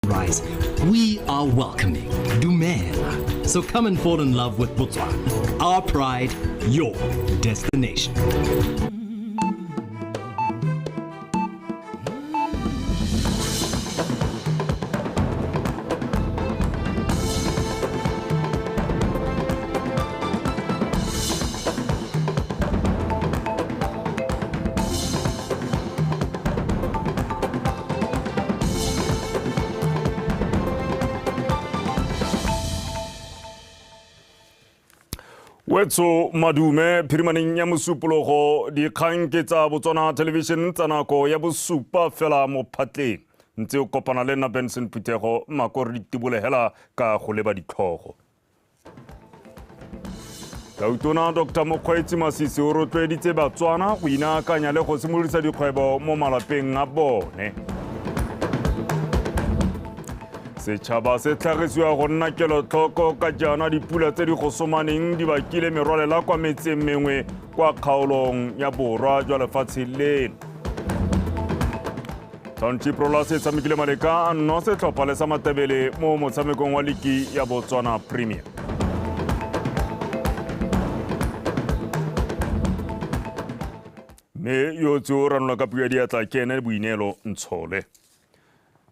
Rise. We are welcoming. Dumela. So come and fall in love with Botswana. Our pride, your destination. Wetso madume phirimaneng ya mosupologo dikgang ke tsa Botswana Television tsa nako ya bosupa fela mo phatleng ntse o kopana le nna Benson Phuthego mako re ditibole hela ka go leba ditlhogo. Tautona Dr Mokgweetsi Masisi o rotloeditse Batswana go inaakanya le go simolodisa dikgwebo mo malapeng a bone. Setšhaba se tlhagisiwa go nna kelotlhoko ka jaana dipula tse di gosomaneng di bakile merwalela kwa metseng mengwe kwa kgaolong ya borwa jwa lefatshe leno. Township Rollers e tshamekile maleka a nno setlhopha le sa Matebele mo motshamekong wa liki ya Botswana Premier. Mme yo tse o ranolwa ka puo ya diatla ke ene Boineelo Ntshole.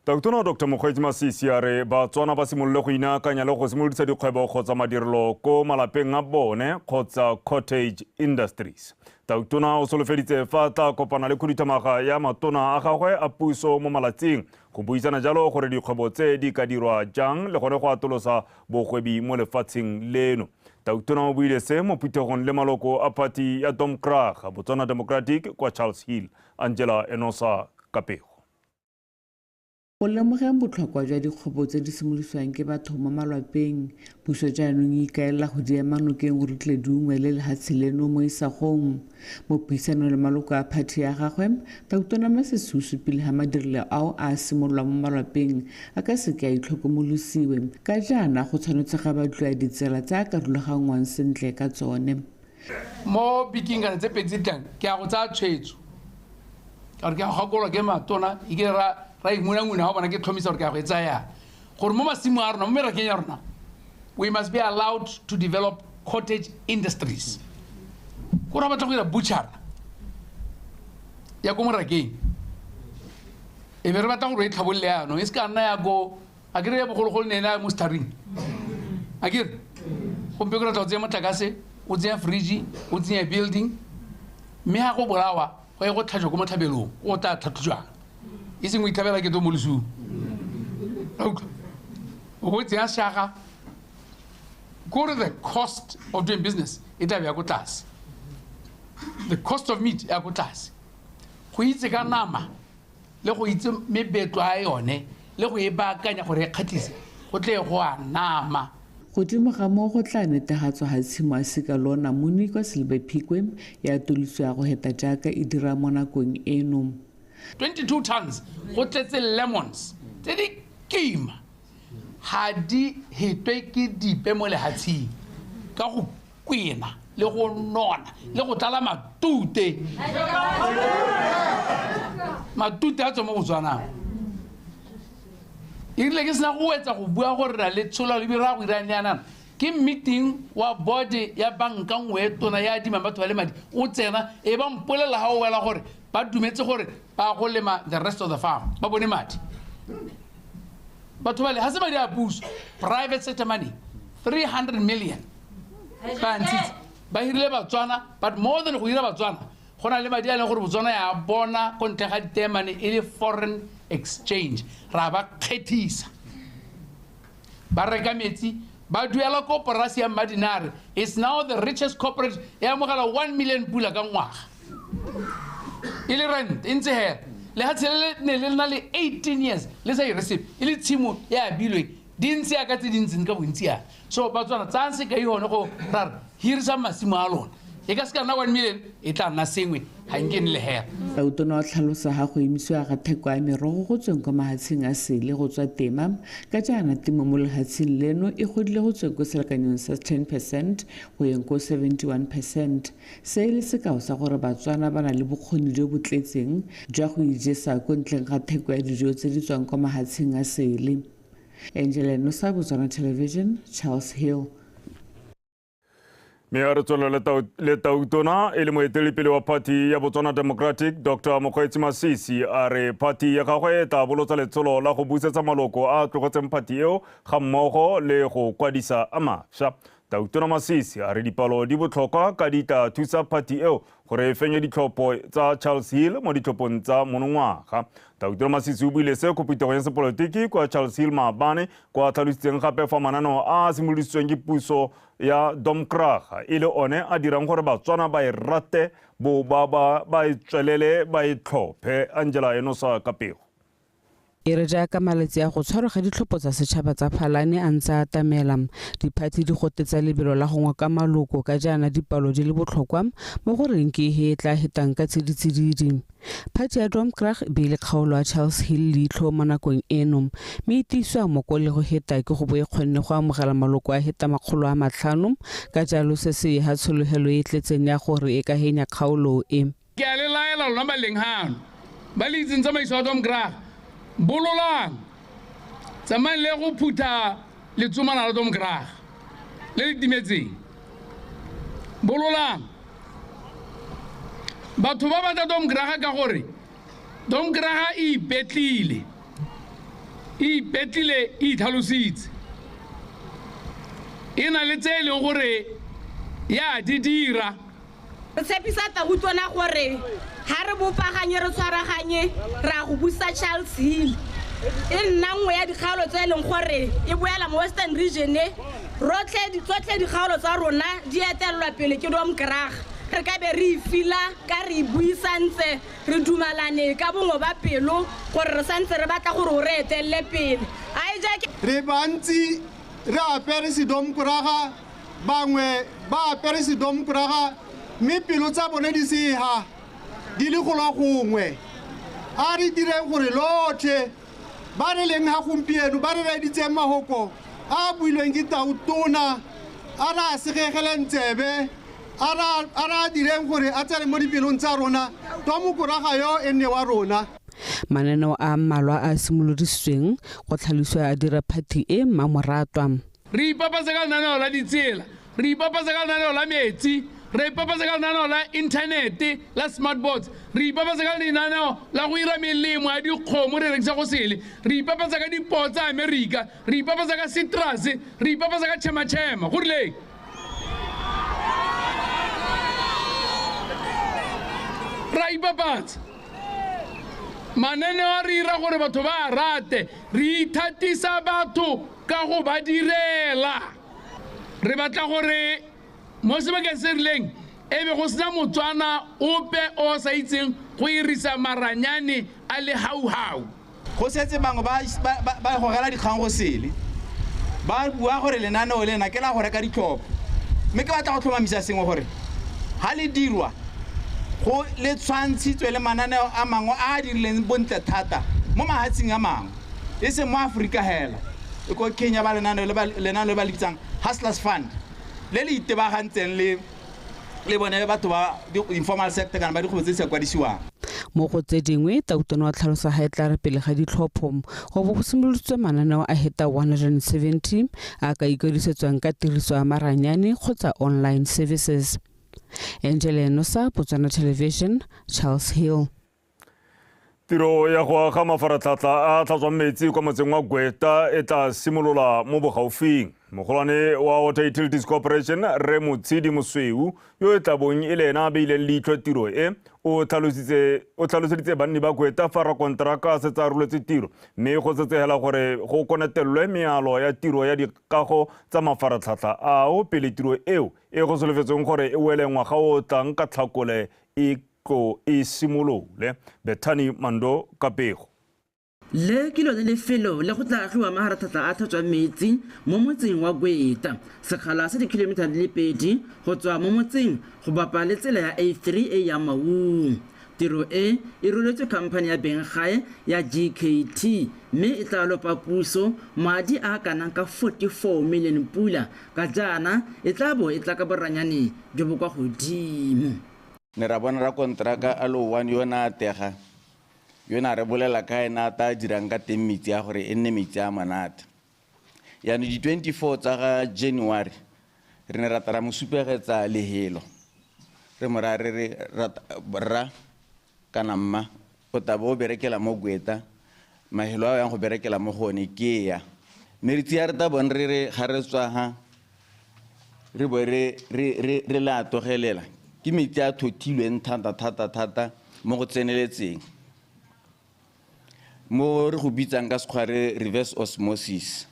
Tautona Dr Mokgweetsi Masisi a re Batswana ba simolole go inaakanya le go simolodisa dikgwebo kgotsa madirelo ko malapeng a bone kgotsa cottage industries. Tautona o solofeditse fa tla kopana le khuduthamaga ya matona a gagwe a puso mo malatsing go buisana jalo gore dikgwebo tse di ka dirwa jang le gone go atolosa bogwebi mo lefatsheng leno. Tautona o buile se mo phuthegong le maloko a phathi ya Domkrag Botswana Democratic kwa Charles Hill. Angela Enosa ka pego. Go lemogeng botlhokwa jwa dikgwebo tse di simolosiwang ke batho mo malwapeng, puso jaanong e ikaelela go di ema nokeng gore di tle di ungwele lehatshe leno mo isagong. Mo puisanong le maloko a phathi ya gagwe, Tautona Masisi o supile ha madirelo ao a simololwang mo malwapeng a ka seke a itlhokomolosiwe, ka jaana go tshwanetse ga batliwa ditsela tse a ka rulaganngwang sentle ka tsone. Mo biking kana tse pedi tse di tlang, ke a go tsaya tshwetso ka gore ke a go gakolwa ke matona e ke ra ra inguna-nguna ga o bona ke tlhomisa gore ke a go e tsaya gore mo masimo a rona mo merakeng ya rona we must be allowed to develop cottage industries. Ko ra batla go dira butcher ya ko morakeng e be re batla gore e tlhabolole yanong e se ka nna ya ko a kere ya bogologolo ne ena mo starring a kere gompieno ke ratla go tsenya motlakase o tsenya fridge o tsenya building mme ga go bolawa go ye go tlhajwa ko motlhabelong o tla tlhatlhojwang e seng o itlhabela ke to mo losung o go tsenya shaga kore the cost of doing business e tla be ya ko tlase, the cost of meat ya ko tlase. Go itse ka nama le go itse mebetlo a yone le go e baakanya gore e kgatlhise go tle go a nama. Godimo ga moo go tla netefatswa ga tshimo ya sika lo namune kwa Selibe Phikwe ya atoloswa ya go heta jaaka e dira mo nakong eno. 22 tons go tletse lemons tse di kima ga di hetwe ke dipe mo lehatsheng ka go kwena le go nona le go tlala matute. Matute a tswa mo Botswanang. E rile ke sena go wetsa go bua gore ra le tshola le bira go irang yana ke meeting wa board ya banka nngwe e tona ya adimang batho ba le madi o tsena e ba mpolelela ga o wela gore ba dumetse gore ba go lema the rest of the farm ba bone madi. Batho ba le ga se madi a puso, private sector money 300 million ba ntshitse ba hirile Batswana, but more than go hira Batswana go na le madi a leng gore Botswana ya bona ko ntle ga diteemane e le foreign exchange. Ra ba kgethisa ba reka metsi ba duela koporasi ya Mmadinare. It's now the richest corporate e amogela 1 million pula ka ngwaga e le rent e ntse hela. Lehatshe le ne le na le 18 years le sa ire sepe e le tshimo ya abilweng di ntse yaka tse di ntseng ka bontsi yana. So Batswana tsayang sekai gone go ra re hirisang masimo a lona E ka se ka nna 1 million, e tla nna sengwe, ga nke ne le hela. Tautona o tlhalosa ga go emisiwa ga theko ya merogo go tsweng kwa mahatsheng a sele go tswa tema, ka jaana temo mo lehatsheng leno e godile go tsweng ko selekanyong sa 10% go yeng ko 71%. Se e le sekao sa gore Batswana ba na le bokgoni jo bo tletseng jwa go ijesa ko ntleng ga theko ya dijo tse di tswang kwa mahatsheng a sele. Angela Nosa, Botswana Television, Charles Hill. Mme a re tswelele le tautona e le moeteledipele wa party ya Botswana Democratic, Dr Mokgweetsi Masisi, a re party ya gagwe e tla bolotsa letsholo la go busetsa maloko a a tlogetseng party eo ga mmogo le go kwadisa a mašwa. Tautona Masisi a re dipalo di botlhokwa ka di tla thusa party eo gore e fenye ditlhopho tsa Charles Hill mo ditlhophong tsa monongwaga. Tautona Masisi o buile se ko phuthegong ya sepolotiki kwa Charles Hill maabane, kwa tlhalositseng gape fa mananeo a a simolodisitsweng ke puso ya Domkraga e le one a dirang gore Batswana ba e rate bo ba ba ba e tswelele ba e tlhophe. Angela Enosa ka pego. E re jaaka malatsi a go tshwarwa ga ditlhopho tsa setšhaba tsa Phalane a ntse a atamela, diphathi di gotetsa lebelo la go ngoka maloko ka jaana dipalo di le botlhokwa mo go reng ke e e tla hetang ka tsiditsididi. Phathi ya Domkrag e beile kgaolo ya Charles Hill leitlho mo nakong eno, mme e tiiswa moko le go heta ke go bo e kgonne go amogela maloko a heta 500, ka jalo se se e ha tshologelo e e tletseng ya gore e ka henya kgaolo e. Ke a le laela lona ba leng hano, ba le itseng tsamaiso ya Domkrag, bololang, tsamayang le go phutha letsomana la Domkrag le le timetseng. Bololang. Batho ba batla Domkrag ka gore Domkrag e ipetlile. E ipetlile, e itlhalositse. E na le tse e leng gore ya di dira. Re tshepisa Tautona gore ha re bopaganye re tshwaraganye ra go busa Charles Hill. E nna nngwe ya dikgaolo tse e leng gore e boela mo Western Region. Rotlhe tsotlhe dikgaolo tsa rona di etelelwa pele ke Domkrag. Re ka be re ifila ka re buisantse, re dumalane ka bongwe ba pelo gore re santse re batla gore o re etelele pele. A e ja ke Re bantsi re apere sedomkraga, bangwe ba apere sedomkraga mme pelo tsa bone di sega di le golo gongwe. A re direng gore lotlhe ba re leng ga gompieno ba re reeditseng mahoko a builweng ke Tautona, a re a segegeleng tsebe, a re a direng gore a tsene mo dipelong tsa rona, Domkraga yo e nne wa rona. Mananeo a mmalwa a simolodisitsweng go tlhalosiwa a dira phathi e mmamoratwa. Re ipapatsa ka lenaneo la ditsela, re ipapatsa ka lenaneo la metsi, re ipapatsa ka lenaneo la inthanete la smart boards, re ipapatsa ka lenaneo la go ira melemo ya dikgomo re rekisa go sele, re ipapatsa ka dipoo tsa Amerika, re ipapatsa ka citrus, re ipapatsa ka tšhematšhema. Go rileng? Ra ipapatsa. Mananeo a re ira gore batho ba a rate, re ithatisa batho ka go ba direla. Re batla gore mo sebakeng se rileng e be go sena Motswana ope o sa itseng go irisa maranyane a le hauhau. Go setse bangwe ba gogela dikgang go sele, ba bua gore lenaneo lena ke la go reka ditlhopho. Mme ke batla go tlhomamisa sengwe gore ha le dirwa go le tshwantshitswe le mananeo a mangwe a a dirileng bontle thata mo mahatsheng a mangwe, e seng mo Aforika hela. E ko Kenya ba lenaneo le ba, lenaneo le ba le bitsang Hustlers Fund, le le itebagantseng le bone batho ba informal sector kana ba dikgwebo tse di sa kwadisiwang. Mo go tse dingwe, Tautona wa tlhalosa ha e tla re pele ga ditlhopho go bo go simoloditswe mananeo a heta 170 a ka ikwadisetswang ka tiriso ya maranyane kgotsa online services. Angela Nosa, Botswana Television, Charles Hill. Tiro ya go aga mafaratlhatlha a tlhatswang metsi kwa motseng wa Gweta e tla simolola mo bogaufing. Mogolwane wa Water Utilities Corporation, Rre Motshidi Mosweu, yo e tla bong e le ena a beileng leitlho tiro e, o tlhaloseditse banni ba Gweta fa rakonteraka a setse a roletse tiro, mme go setse hela gore go konetelelwe mealo ya tiro ya dikago tsa mafaratlhatlha ao pele tiro eo e go solofetsweng gore e wele ngwaga o o tlang ka Tlhakole e tlo e simolole. Bethany Mando ka pego. Le ke lone lefelo le go tla agiwa maharatlhatlha a tlhatswang metsi mo motseng wa Gweta, sekgala sa dikilometara di le 2 go tswa mo motseng go bapa le tsela ya A3 e yang Maung. Tiro e e roletswe khamphani ya benggae ya GKT mme e tla lopa puso madi a a kanang ka 44 million pula ka jaana e tla bo e tla ka boranyane jo bo kwa godimo. Ne ra bona ra kontraka a lo one yo na atega, yo na re bolela ka ena a ta dirang ka teng metsi a gore e nne metsi a monate. Yaanong di 24 tsa ga January re ne ra tla ra mo supegetsa lehelo, re mo raya re re rra kana mma o tla bo o berekela mo Gweta, mahelo a o yang go berekela mo go one ke ya. Mme re tsia re tla bone re re ga re tswa ha re bo re le a togelela ke metsi a thothilweng thata thata thata mo go tseneletseng, mo re go bitsang ka sekgwa re reverse osmosis.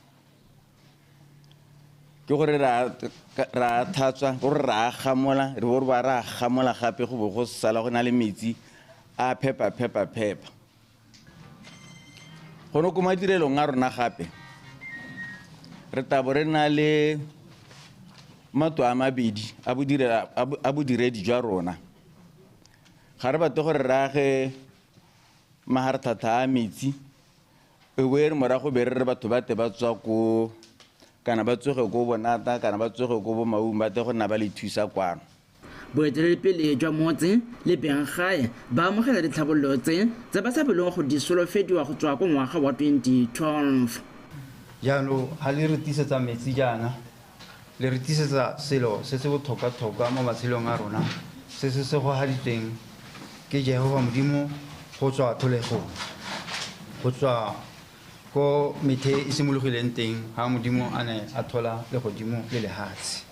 Ke gore ra thatswa, gore ra gamola, re bo re ba ra gamola gape go bo go sala go na le metsi a phepa phepa phepa. Gone ko madirelong a rona gape re tla bo re na le matlo a mabedi a bodiredi jwa rona. Ga re batle gore re age maharatlhatlha a metsi e bo e re morago be re re batho ba te ba tswa ko kana ba tsoge ko Bonata kana ba tsoge ko bo Maung ba te go nna ba le thusa kwano. Boeteledipele jwa motse le benggae ba amogela ditlhabololo tse tse ba sa bolong go di solofediwa go tswa ko ngwaga wa 2012. Jaanong ga le re tisetsa metsi jaana, le re tisetsa selo se se botlhokwa-tlhokwa mo matshelong a rona, se se segogaditsweng ke Jehova Modimo go tswa tlholegong, go tswa ko methe e simologileng teng ga Modimo a ne a thola legodimo le lehatshe.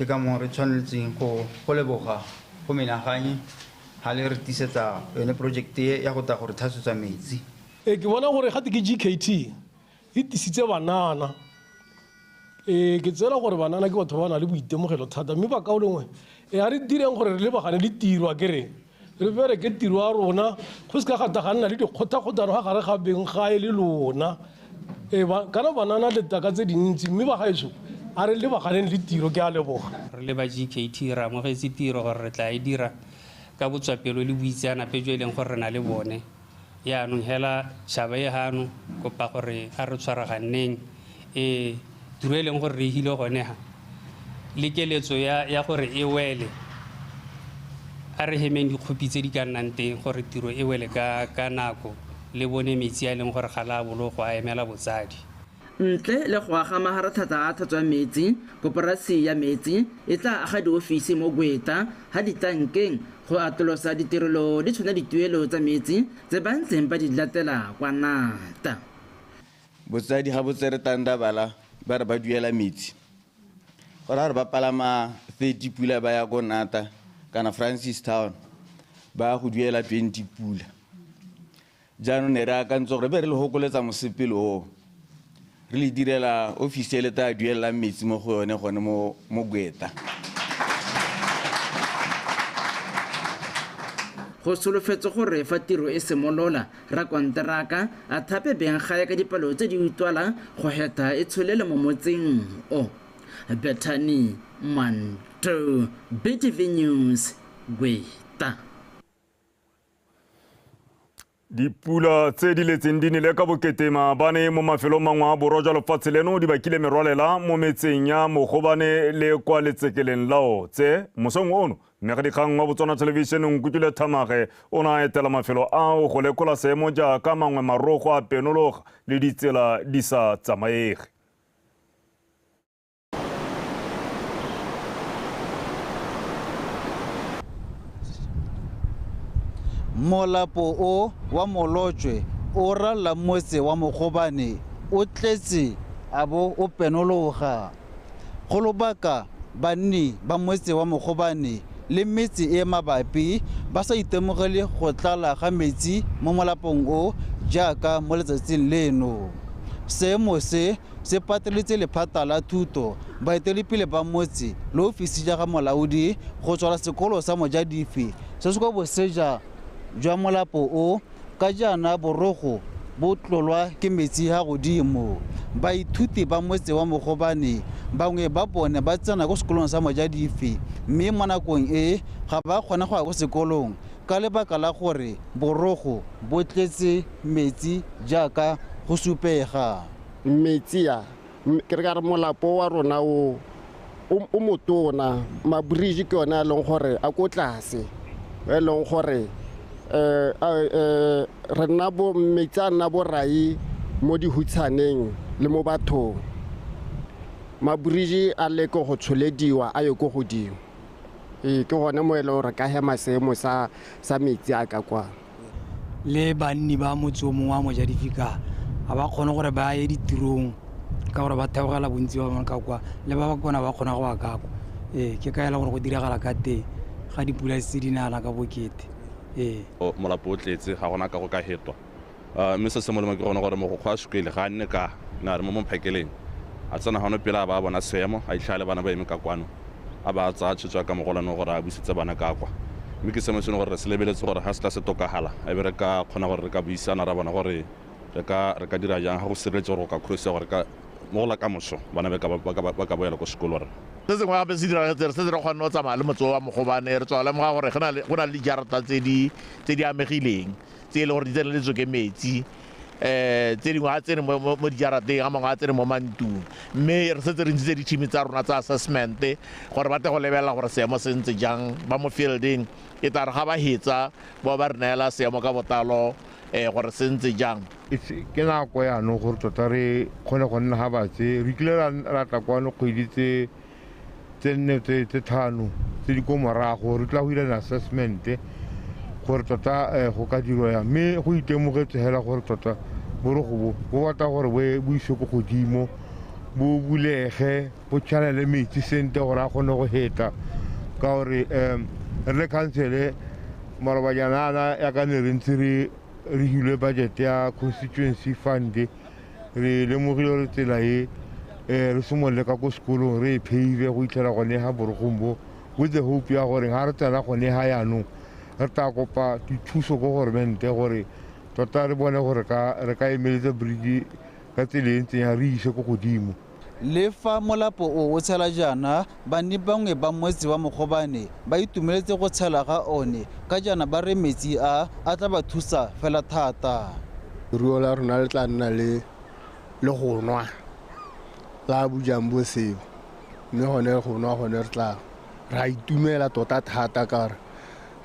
Ke ka moo re tshwanetseng go leboga go menaganye ga le re tisetsa yone project e ya go tla go re tlhatswetsa metsi. Ke bona gore gate ke GKT e tisitse banana. Ke tsela gore banana ke batho ba ba nang le boitemogelo thata, mme ba kaolengwe a re direng gore re lebagane le tiro a kere re bereke tiro ya rona, go se ka gata ga nna le dikgothakgothano ga gare ga beng gae le lona. Kana banana le taka tse dintsi, mme ba gaetsho a re lebaganeng le tiro. Ke a leboga. Re le ba GKT re amogetse tiro gore re tla e dira ka botswapelo le boitseanape jo e leng gore re na le bone. Yaanong hela tšhaba e gano kopa gore a re tshwaraganneng tiro e leng gore re hile gone ha le keletso ya gore e wele, a re hemeng dikgopi tse di ka nnang teng gore tiro e wele ka nako le bone metsi a e leng gore ga la bolo go a emela botsadi. Ntle le go aga maharatlhatlha a tlhatswang metsi, koporasi ya metsi e tla aga diofisi mo Gweta ga ditankeng go atolosa ditirelo di tshwana dituelo tsa metsi tse ba ntseng ba di latela kwa Nata. Botsadi ga bo tsere tandabala ba re ba duela metsi, gore ga re ba palama 30 pula ba ya ko Nata kana Francistown ba go duela 20 pula. Jaanong ne re akantse gore be re le hokoletsa mosepele o, re le direla ofisi e le tla duelelang metsi mo go yone gone mo Gweta. Go solofetse gore fa tiro e simolola, rakonteraka a thape benggae ka dipalo tse di utlwalang go heta e tsholele mo motseng o. Bethany Manto, BTV News, Gweta. Dipula tse di letseng di nele ka bokete maabane mo mafelong mangwe a borwa jwa lefatshe leno di bakile merwalela mo metseng ya Mogobane le kwa letsekeleng la Otse. Mosong ono mmegadikgang wa Botswana Television Nkutlwile Thamage o ne a etela mafelo ao go lekola seemo jaaka mangwe marogo a penologa le ditsela di sa tsamaege. Molapo o wa Molotšwe o ralla motse wa Mogobane o tletse a bo o penologa. Go lobaka banni ba motse wa Mogobane le metse e mabapi ba sa itemogele go tlala ga metsi mo molapong o jaaka mo letsatsing leno. Seemo se se pateletse lephata la thuto, baeteledipele ba motse le ofisi ja ga molaodi go tswala sekolo sa Mojadife se se kwa boseja jwa molapo o ka jaana borogo bo tlolwa ke metsi ha godimo. Baithuti ba motse wa Mogobane bangwe ba bone ba tsena ko sekolong sa Mojadife, mme mo nakong e ga ba kgone go ya ko sekolong ka lebaka la gore borogo bo tletse metsi jaaka go supega. Metsi a ke re ka re molapo wa rona o motona, mabridge ke yone a leng gore a ko tlase, e leng gore re nna bo metsi a nna borai mo dihutshaneng le mo bathong. Mabridge a leke go tsholediwa a ye ko godimo. Ke gone mo e leng gore ka hema seemo sa metsi a ka kwa. Le banni ba motse o mongwe wa Mojadife ka ga ba kgone gore ba ye ditirong ka gore ba theogela bontsi ba bone ka kwa, le ba ba kona ba kgona go ba ka kwa. Ke kaela gore go diragala ka teng ga dipula tse di nana ka bokete. Molapo o tletse, ga gona ka go ka hetwa. Mme se se molemo ke gone gore mogokgo a sekele ga a nne ka na re mo momphakeleng a tsena gone pele a ba bona seemo, a itlhale bana ba eme ka kwano, a ba tsaya tshwetso ka mogolwane gore a busetse bana ka kwa. Mme ke sengwe se gore re se lebeletse gore ga se tla se tokagala, e be re ka kgona gore re ka buisana ra bona gore re ka dira jang ga go sireletse gore go ka crossa gore ka mo go la kamoso bana ba ka boela ko sekolong. Se sengwe gape se diragetse, re setse re kgonne go tsamaya le motse wa Mogobane, re tswa lemoga gore go na le dijarata tse di amegileng, tse e leng gore di tseneletswe ke metsi, tse dingwe a tsene mo dijarateng, a mangwe a tsene mo mantung. Mme re setse re ntshitse di-team tsa rona tsa assessment gore ba tle go lebelela gore seemo se ntse jang ba mo fielding, e tla re ga ba hetsa ba ba re neela seemo ka botlalo gore se ntse jang. Ke nako yaanong gore tota re kgone go nna ga batse. Re kile ra tla kwano kgwedi tse nne tse tlhano tse di ko morago, re tla go dira assessment gore tota go ka dirwa yang, mme go itemogetse hela gore tota borogo bo batla gore bo ise ko godimo, bo bulege, bo channele metsi sentle gore a kgone go heta. Ka gore re le khansele malobanyana ana ya ka ne re ntse re hilwe budget ya constituency fund, re lemogile gore tsela e re simolole ka ko sekolong re e pave go itlhela gone ga borogong bo, with the hope ya gore ga re tsena gone ga yaanong re tla kopa dithuso ko government gore tota re bone gore re ka emeletsa bridge ka tsela e ntseng ya re ise ko godimo. Le fa molapo o tshela jaana, banni bangwe ba motse wa Mogobane ba itumeletse go tshela ga one ka jaana ba re metsi a tla ba thusa fela thata. Leruo la rona le tla nna le go nwa la bojang bo seo, mme gone go nwa gone re tla ra itumela tota thata ka gore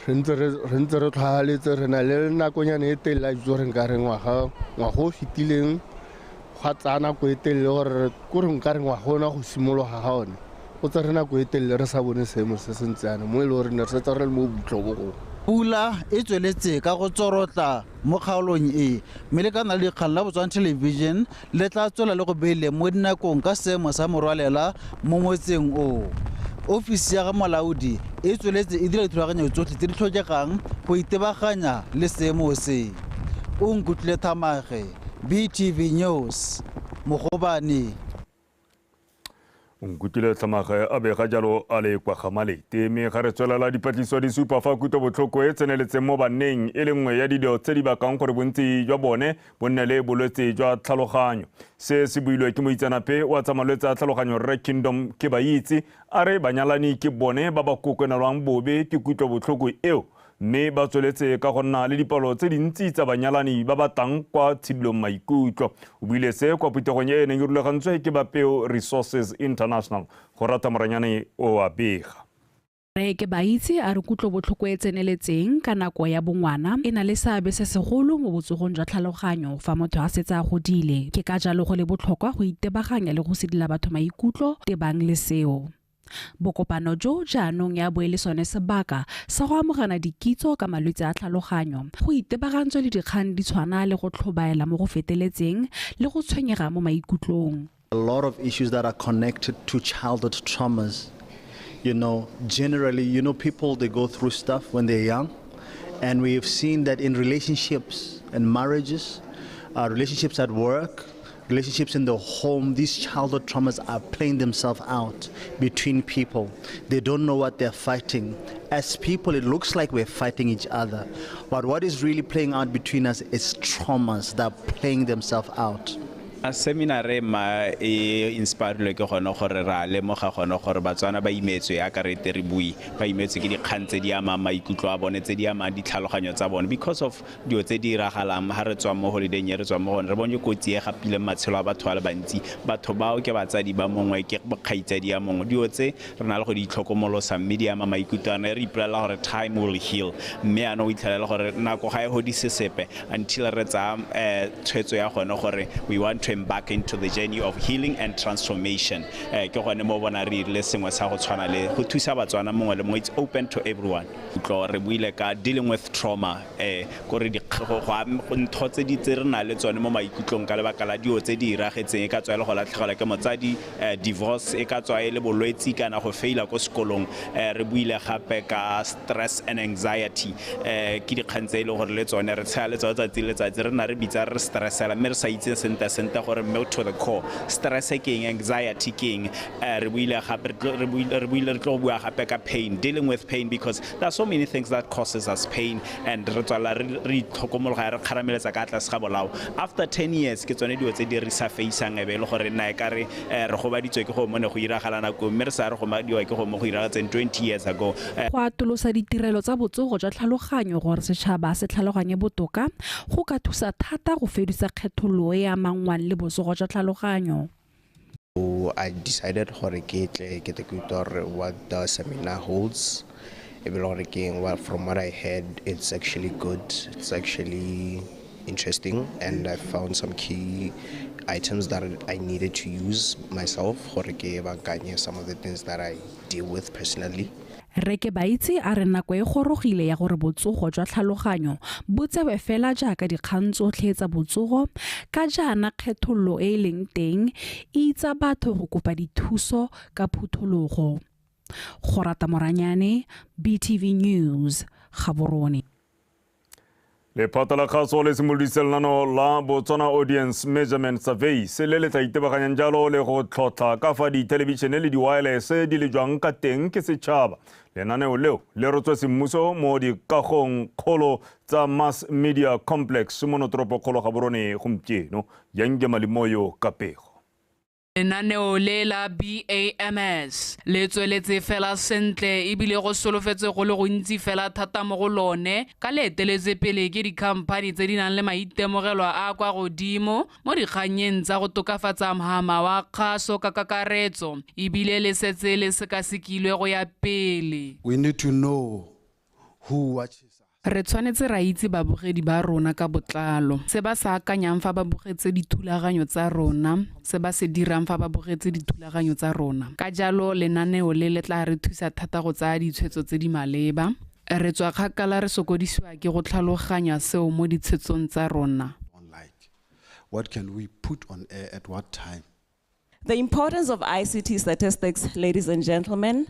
re ntse re tlhwahaletse, re na le nakonyana e telele a itse gore nka re ngwaga o fetileng gwa tsaya nako e telele gore kore nka re ngwaga ona go simologa ga one go tsere nako e telele re sa bone seemo se se ntse yana mo e le gore ne re setse re le mo boitlhobogong. Pula e tsweletse ka go tsorotla mo kgaolong e, mme le kana le dikgang la Botswana Television le tla tswela le go beile mo dinakong ka seemo sa morwalela mo motseng o. Ofisi ya ga molaodi e tsweletse e dira dithulaganyo tsotlhe tse di tlhokegang go itebaganya le seemo se. O Nkutlwile Thamage, BTV News, Mogobane. Nkutlwile Thamage a bega jalo a le kwa ga Malete. Mme ga re tswelela, dipatlisiso di supa fa kutlobotlhoko e tseneletseng mo banneng e le nngwe ya dilo tse di bakang gore bontsi jwa bone bo nne le bolwetse jwa tlhaloganyo. Se se builwe ke moitseanape wa tsa malwetse a tlhaloganyo Rre Kingdom Kebaitse, a re banyalani ke bone ba ba kokonelwang bobe ke kutlobotlhoko eo, mme ba tsweletse ka go nna le dipalo tse dintsi tsa banyalani ba ba tlang kwa tshidilong maikutlo. O buile se kwa phuthegong e e neng e rulagantswe ke ba Peo Resources International. Go rata Moranyane o a bega. Rre Kebaitse a re kutlobotlhoko e tseneletseng ka nako ya bongwana e na le seabe se segolo mo botsogong jwa tlhaloganyo fa motho a setse a godile. Ke ka jalo go le botlhokwa go itebaganya le go sedila batho maikutlo tebang le seo. Bokopano jo jaanong ya bo e le sone sebaka sa go amogana dikitso ka malwetse a tlhaloganyo, go itebagantswe le dikgang di tshwana le go tlhobaela mo go feteletseng le go tshwenyega mo maikutlong. A lot of issues that are connected to childhood traumas. You know, generally, you know, people, they go through stuff when they're young, and we have seen that in relationships and marriages, relationships at work, Relationships in the home, these childhood traumas are playing themselves out between people. They don't know what they're fighting. As people, it looks like we're fighting each other. But what is really playing out between us is traumas that are playing themselves out. A seminar e ma e inspirilwe ke gone gore ra lemoga gone gore Batswana ba imetswe yaka re ete re bue, ba imetswe ke dikgang tse di amang maikutlo a bone, tse di amang ditlhaloganyo tsa bone, because of dilo tse di iragalang ha re tswa mo holidayng e re tswang mo gone. Re bone kotsi e gapileng matshelo a batho ba le bantsi. Batho bao ke batsadi ba mongwe, ke bokgaitsadi ya mongwe. Dilo tse re na le go di itlhokomolosa, mme di ama maikutlo a rona. Re ipolelela gore time will heal, mme yaanong o itlhelela gore nako ga e godise sepe until re tsaya tshwetso ya gone gore we want to embark into the journey of healing and transformation. Ke gone mo bona re irile sengwe sa go tshwana le go thusa Batswana mongwe le mongwe. It's open to everyone. Tlo re buile ka dealing with trauma, kore ntho tse di tse re na le tsone mo maikutlong ka lebaka la dilo tse di iragetseng, e ka tswa e le go latlhegelwa ke motsadi, divorce, e ka tswa e le bolwetsi kana go faila ko sekolong. Re buile gape ka stress and anxiety, ke dikgang tse e leng gore le tsone re tshela le tsone tsatsi le letsatsi, re nna re bitsa re stressela, mme re sa itse sentle sentle gore mme to the core stress ke eng, anxiety ke eng. Re buile gape, re buile, re buile, re tlo bua gape ka pain, dealing with pain, because there are so many things that causes us pain, and re tswala re itlhokomologa, re kgarameletsa ka tlase ga bolao. After 10 years ke tsone dilo tse di re sa faceang, e be e le gore nna e ka re gobaditswe ke go mo ne go iragala nako, mme re sa re gobadiwa ke go mo go iragatseng 20 years ago. Go atolosa ditirelo tsa botsogo jwa tlhaloganyo gore setšhaba se tlhaloganye botoka go ka thusa thata go fedisa kgethololo e amangwang le botsogo jwa tlhaloganyo. So I decided gore ke tle ke tle ke utlwe gore what the seminar holds. E be le gore ke eng, well, from what I heard, it's actually good. It's actually interesting, and I found some key items that I needed to use myself gore ke bankanye some of the things that I deal with personally. Rre Kebaitse a re nako e gorogile ya gore botsogo jwa tlhaloganyo bo tsewe fela jaaka dikgang tsotlhe tsa botsogo, ka jaana kgethololo e e leng teng e itsa batho go kopa dithuso ka phuthologo. Gorata Moranyane, BTV News, Gaborone. Lephata la kgaso le simoloditse lenaneo la Botswana Audience Measurement Survey se le le tla itebaganyang jalo le go tlhotlha ka fa dithelebišene le di-wireless di le jwang ka teng ke setšhaba. Lenaneo leo le rotswe semmuso mo dikagong kgolo tsa Mass Media Complex mo notoropokgolo Gaborone gompieno. Yanke Malimoyo ka pego. Lenaneo le la BAMS le tsweletse fela sentle ebile go solofetse go le gontsi fela thata mo go lone, ka le eteletse pele ke dikhamphani tse di nang le maitemogelo a kwa godimo mo dikgannyeng tsa go tokafatsa mhama wa kgaso ka kakaretso, ebile le setse le sekasekilwe go ya pele. We need to know who watches. Re tshwanetse ra itse babogedi ba rona ka botlalo, se ba se akanyang fa ba bogetse dithulaganyo tsa rona, se ba se dirang fa ba bogetse dithulaganyo tsa rona. Ka jalo lenaneo le le tla re thusa thata go tsaya ditshwetso tse di maleba. Re tswa kgakala re sokodisiwa ke go tlhaloganya seo mo ditshwetsong tsa rona. What can we put on air at what time? The importance of ICT statistics, ladies and gentlemen.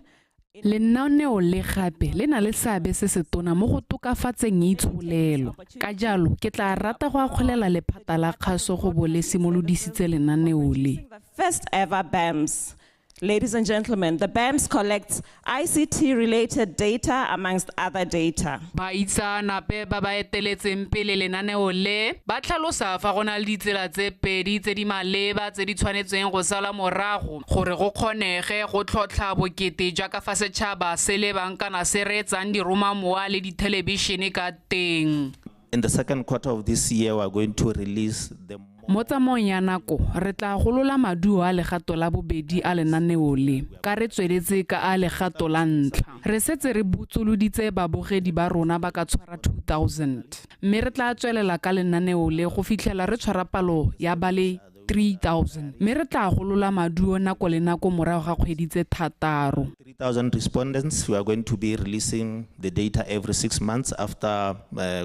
Lenaneo le gape le na le seabe se se tona mo go tokafatseng itsholelo. Ka jalo ke tla rata go akgolela lephata la kgaso go bo le simolodisitse lenaneo le. First ever BAMS. Ladies and gentlemen, the BAMS collects ICT-related data amongst other data. Baitseanape ba ba eteletseng pele lenaneo le ba tlhalosa fa go na le ditsela tse pedi tse di maleba tse di tshwanetseng go sala morago gore go kgonege go tlhotlha bokete jaaka fa setšhaba se lebang kana se reetsang diromamowa le dithelebišene ka teng. In the second quarter of this year, we are going to release the Mo tsamaong ya nako re tla golola maduo a legato la bobedi a lenaneo le, ka re tsweletse ka a legato la ntlha. Re setse re botsoloditse babogedi ba rona ba ka tshwara 2000, mme re tla tswelela ka lenaneo le go fitlhela re tshwara palo ya ba le 3000, mme re tla golola maduo nako le nako morago ga kgwedi tse thataro. 3000 respondents. We are going to be releasing the data every 6 months after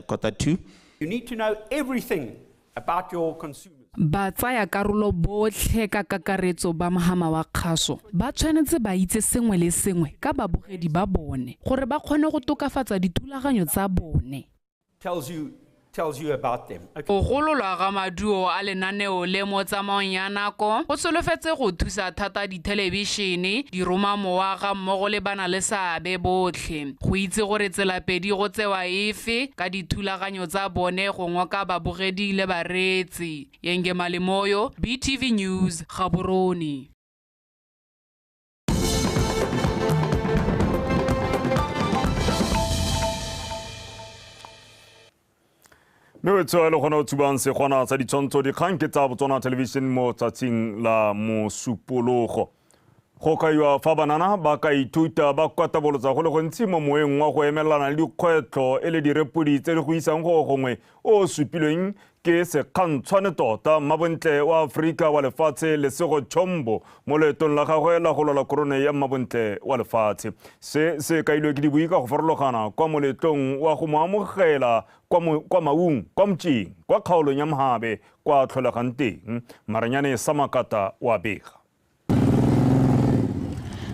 quarter 2. You need to know everything about your consumers. Ba tsaya karolo botlhe ka kakaretso ba mohama wa kgaso ba tshwanetse ba itse sengwe le sengwe ka babogedi ba bone gore ba kgone go tokafatsa dithulaganyo tsa bone. Tells you, tells you about them. Okay. Go gololwa ga maduo a lenaneo le mo tsamaong ya nako go solofetse go thusa thata dithelebišene, diromamowa ga mmogo le bana le seabe botlhe go itse gore tselapedi go tsewa efe ka dithulaganyo tsa bone go ngoka babogedi le bareetsi. Yenge Malemoyo, BTV News, Gaborone. Mme o tswa le gona o tshubang segwana sa ditshwantsho dikgang ke tsa Botswana Television mo tsatsing la Mosupologo. Go kaiwa fa banana ba ka ithuta ba kwatabolotsa go le gontsi mo moeng wa go emelana le dikgwetlho e le direpodi tse di go isang go gongwe o supilweng ke sekgantshwane tota mmabontle wa Aforika wa lefatshe Lesego Chombo mo loetong la gagwe la go lwela korone ya mmabontle wa lefatshe. Se se kailwe ke dibui ka go farologana kwa moletlong wa go mo amogela kwa Maung, kwa Mtšeng, kwa kgaolong ya Mohabe kwa tlholegang teng. Maranyane Samakata wa bega.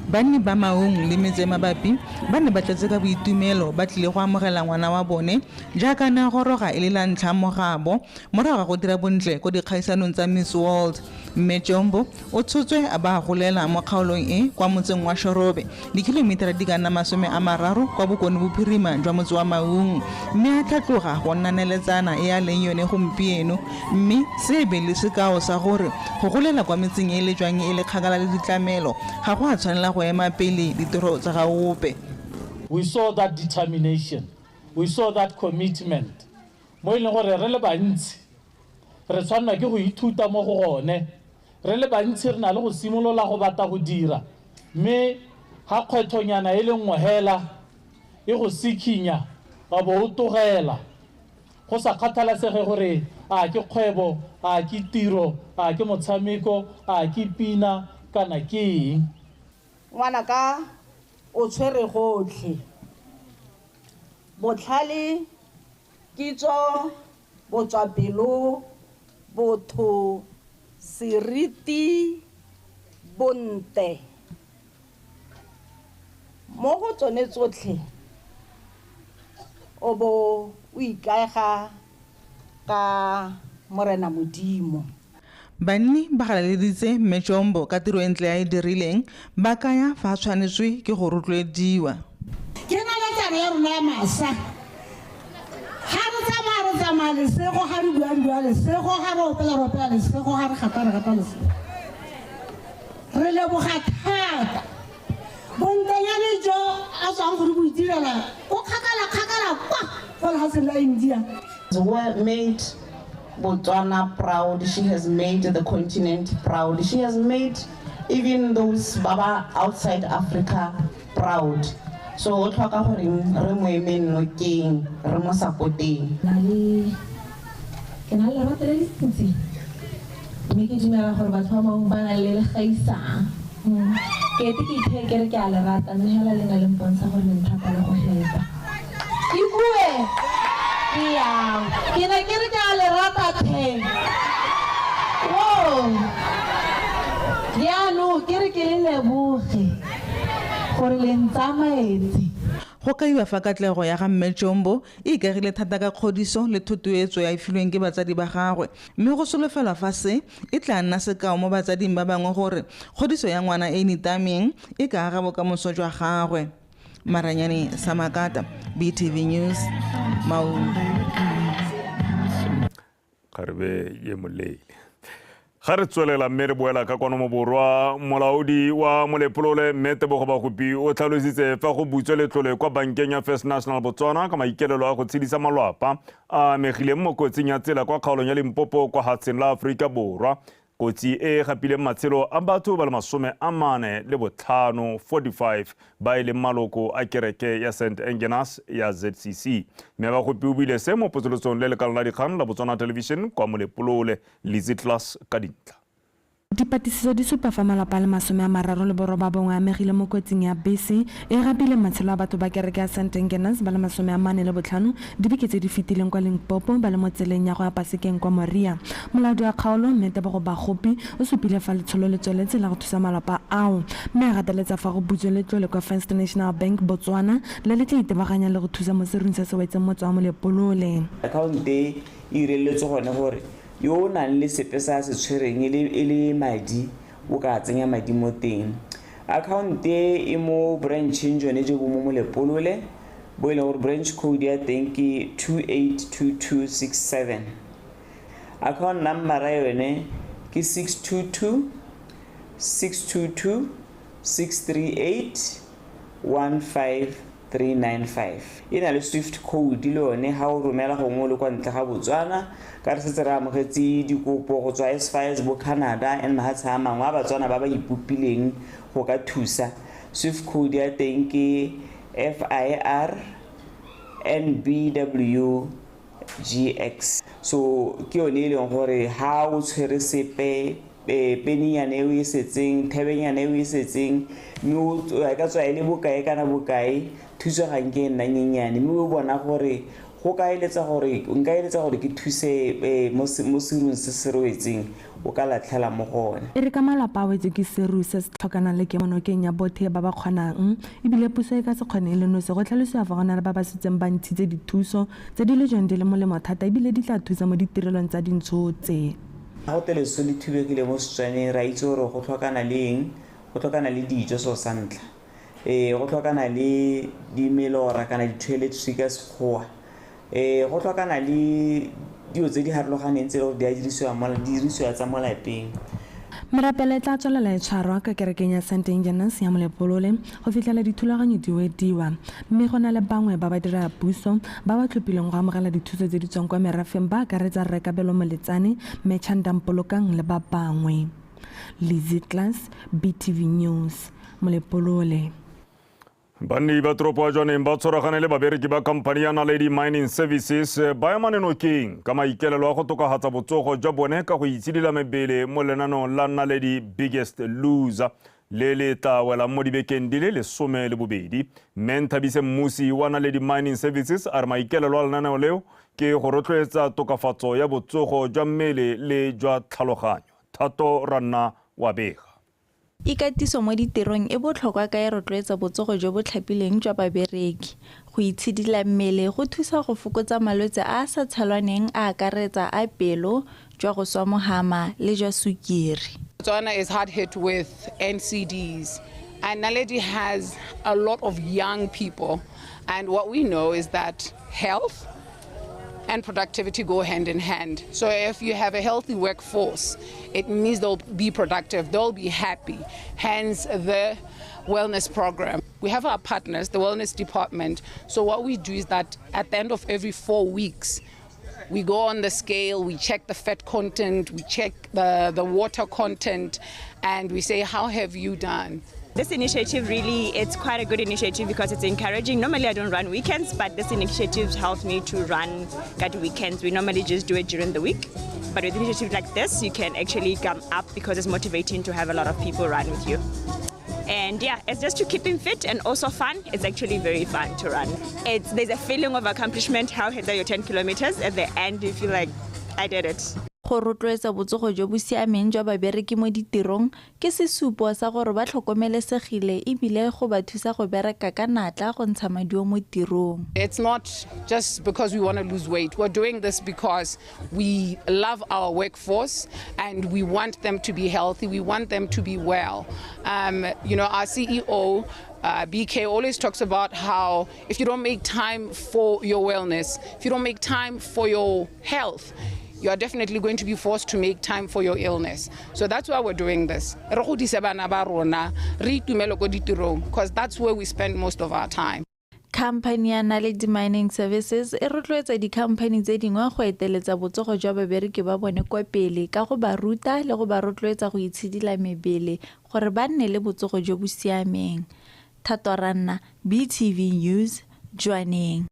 Banni ba Maung le metse mabapi ba ne ba tletse ka boitumelo ba tlile go amogela ngwana wa bone jaaka ne a goroga e le la ntlha mo gaabo morago ga go dira bontle ko dikgaisanong tsa Miss World. Mme Chombo o tshotswe a ba golela mo kgaolong e kwa motseng wa Shorobe, dikilomitara di ka nna 30 kwa bokone bophirima jwa motse wa Maung, mme a tlhatloga go nna neletsana e a leng yone gompieno, mme se be le sekao sa gore go golela kwa metseng e le jwang e le kgakala le ditlamelo ga go a tshwanela go ema pele ditiro tsa ga ope. We saw that determination, we saw that commitment. Mo e leng gore re le bantsi re tshwanela ke go ithuta mo go gone, re le bantsi re na le go simolola go batla go dira, mme ga kgwetlhonyana e le nngwe hela e go sikhinya wa bo o togela, go sa kgathalasege gore a ke kgwebo, a ke tiro, a ke motshameko, a ke pina kana ke eng. Ngwanaka o tshwere gotlhe, botlhale, kitso, botswapelo, botho, seriti, bonte. Mo go tsone tsotlhe o bo o ikaega ka Morena Modimo. Banni ba galaleditse Mme Chombo ka tiro e ntle a e dirileng, ba kaya fa a tshwanetswe ke go rotloediwa. Ke naletsana ya rona ya masa. Ga re tsamaya re tsamaya lesego, ga re bua re bua lesego, ga re opela re opela lesego, ga re gata re gata lesego. Re leboga thata. Bontenyane jo a tswang go re bo itirela ko kgakala kgakala kwa kwa lefatsheng la India. Made Botswana proud, she has made the continent proud, she has made even those baba outside Africa proud. So o tlhoka gore re mo emeng nokeng, re mo supporteng. Ke na le lerato le le ntsi, mme ke dumela gore batho ba bangwe ba na le le gaisang. Ke ete ke itheye ke re ke a le rata, mme hela le na le mpontsha gore le nthata le go feta. Ke bue! Ke ne ke re ke a le rata tlhe. Wow! Jaanong ke re ke le leboge gore le ntsamaetse. Go kaiwa fa katlego ya ga Mme Chombo e ikagile thata ka kgodiso le thotloetso ya e filweng ke batsadi ba gagwe, mme go solofelwa fa se e tla nna sekao mo batsading ba bangwe gore kgodiso ya ngwana e nitameng e ka aga bokamoso jwa gagwe. Maranyane Samakata, BTV News, Maung. Kgarebe ye moleele. Ga re tswelela mme re boela ka kwano mo borwa, molaodi wa Molepolole mme Tebogo Bagopi o tlhalositse fa go butswe letlole kwa bankeng ya First National Botswana ka maikaelelo a go tshedisa malwapa a amegileng mo kotsing ya tsela kwa kgaolong ya Limpopo kwa hatsheng la Aforika Borwa. Kotsi e gapileng matshelo a batho ba le 45 45 ba e leng maloko a kereke ya St Engenas ya ZCC. Mme Bagopi o buile se mo potsolotsong le lekala la dikgang la Botswana Television kwa Molepolole, Lizzy Class ka dintlha. Dipatlisiso di supa fa malapa a le 39 a amegile mo kotsing ya bese e gapileng matshelo a batho ba kereke ya St Engenas ba le 45 dibeke tse di fetileng kwa Limpopo ba le mo tseleng ya go ya pasekeng kwa Moria. Molaodi wa kgaolo, Mme Tebogo Bagopi, o supile fa letsholo le tsweletse la go thusa malapa ao mme a gateletsa fa go butswe letlole kwa First National Bank Botswana le le tla itebaganyang le go thusa mo serung se se wetseng motse wa Molepolole. Akhaonto e e ireletswe gone gore yo o nang le sepe se a se tshwereng e le e le madi o ka tsenya madi mo teng. Akhaonto e e mo brancheng jone jo bo mo Molepolole bo e leng gore branch code ya teng ke 282267. Account number yone ke 622 622 638 15395. E na le swift code le yone ha o romela gongwe o le kwa ntle ga Botswana, ka re setse re amogetse dikopo go tswa as far as bo Canada and mahatshe a mangwe a Batswana ba ba ipopileng go ka thusa. Swift code ya teng ke FIR NBW GX. So ke yone e leng gore ha o tshwere sepe, peninyana e o e setseng, thebenyana e o e setseng, mme o ka tswa e le bokae kana bokae, thuso ga nke e nna nyenyane, mme o bona gore go ka eletsa gore nka eletsa gore ke thuse mo serung se se rwetseng, o ka latlhela mo go one. E re ka malapa a wetswe ke seru se se tlhokanang le kemonokeng ya bothe ba ba kgonang, ebile puso e ka se kgone e le nosi, go tlhalosiwa fa go na le ba ba setseng ba ntshitse dithuso tse di le jone di le molemo thata ebile di tla thusa mo ditirelong tsa dintsho tse. Ga go teleso le thubegile mo Setswaneng, re a itse gore go tlhokana le eng, go tlhokana le dijo seo sa ntlha, go tlhokana le dimelora kana di-toiletry ka Sekgowa, go tlhokana le dilo tse di harologaneng tse e le gore di a dirisiwa mo, di dirisiwa tsa mo lapeng. Merapelo e tla tswelela e tshwarwa ka kerekeng ya St Engenas ya Molepolole go fitlhela dithulaganyo di wediwa, mme go na le bangwe ba ba dira puso ba ba tlhophileng go amogela dithuso tse di tswang kwa merafeng, ba akaretsa Rre Kabelo Moletsane, Mme Chandang Polokang le ba bangwe. Lizzy Klaas, BTV News, Molepolole. Banni ba toropo ya Jwaneng ba tshwaragane le babereki ba khamphani ya Naledi Mining Services ba ema nokeng ka maikelelo a go tokafatsa botsogo jwa bone ka go itshidila mebele mo lenaneong la Naledi Biggest Loser le le tla welang mo dibekeng di le 12. Mme Nthabise Mmusi wa Naledi Mining Services a re maikelelo a lenaneo leo ke go rotloetsa tokafatso ya botsogo jwa mmele le jwa tlhaloganyo. Thato Ranna wa bega. Ikatiso mo ditirong e botlhokwa ka e rotloetsa botsogo jo bo tlhapileng jwa babereki. Go itshidila mmele go thusa go fokotsa malwetse a a sa tshelwaneng a akaretsa a pelo, jwa go swa mohama le jwa sukiri. Botswana is hard hit with NCDs, and Naledi has a lot of young people, and what we know is that health and productivity go hand in hand. So if you have a healthy workforce, it means they'll be productive, they'll be happy, hence the wellness program. We have our partners, the wellness department. So what we do is that at the end of every 4 weeks, we go on the scale, we check the fat content, we check the water content, and we say, how have you done? This initiative really, it's quite a good initiative because it's encouraging. Normally I don't run weekends, but this initiative helps me to run at weekends. We normally just do it during the week. But with initiative like this, you can actually come up because it's motivating to have a lot of people run with you. And yeah, it's just to keep him fit and also fun. It's actually very fun to run. There's a feeling of accomplishment. How hit your 10 kilometers at the end, you feel like I did it. Go rotloetsa botsogo jo bo siameng jwa babereki mo ditirong ke sesupo sa gore ba tlhokomelesegile ebile go ba thusa go bereka ka natla go ntsha maduo mo tirong. It's not just because we want to lose weight. We're doing this because we love our workforce and we want them to be healthy. We want them to be well. Our CEO, BK, always talks about how if you don't make time for your wellness, if you don't make time for your health, you are definitely going to be forced to make time for your illness. So that's why we're doing this. Re godise bana ba rona, re itumele ko ditirong, because that's where we spend most of our time. Company ya Naledi Mining Services e rotloetsa di-company tse dingwe go eteletsa botsogo jwa babereki ba bone kwa pele ka go ba ruta le go ba rotloetsa go itshidila mebele gore ba nne le botsogo jo bo siameng. Thato Ranna, BTV News, Jwaneng.